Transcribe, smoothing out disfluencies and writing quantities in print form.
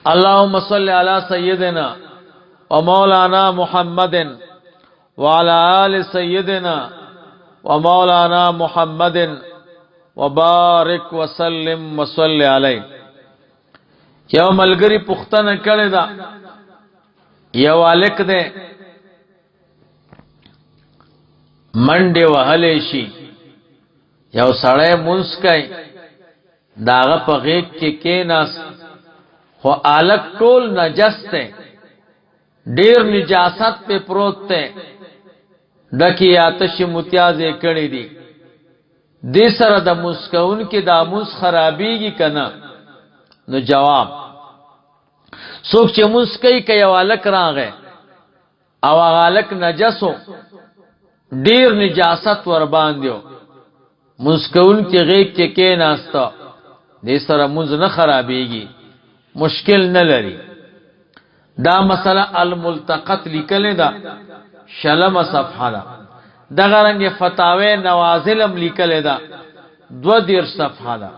اللهم صل على سيدنا ومولانا محمد وعلى آل سيدنا ومولانا محمد وبارك وسلم وصل عليه. یو ملګری پوښتنه کړې ده، یو الک دی منډه وهلې شي، یو سړی مونږ کوي، داغه په غیږ کې کېناست، خو الک ټول نجس دی، ډیر نجاست په پروت دی، ډکی آتش متیازې کړې دي، دې سره د مسکون کې دا موس خرابېږي کنه؟ نو جواب، څوک چې موس کوي، که یو الک راغی او هغه الک نجسو، ډیر نجاست ور باندې، مسکون کې غیږ کې کېناسته، دې سره مونږ نه خرابېږي، مشکل نه لري. دا مسله الملتقط لیکلې ده، شلمه صفحه ده. دغه رنګ فتاوی نوازلم لیکلې ده، 32 صفحه ده.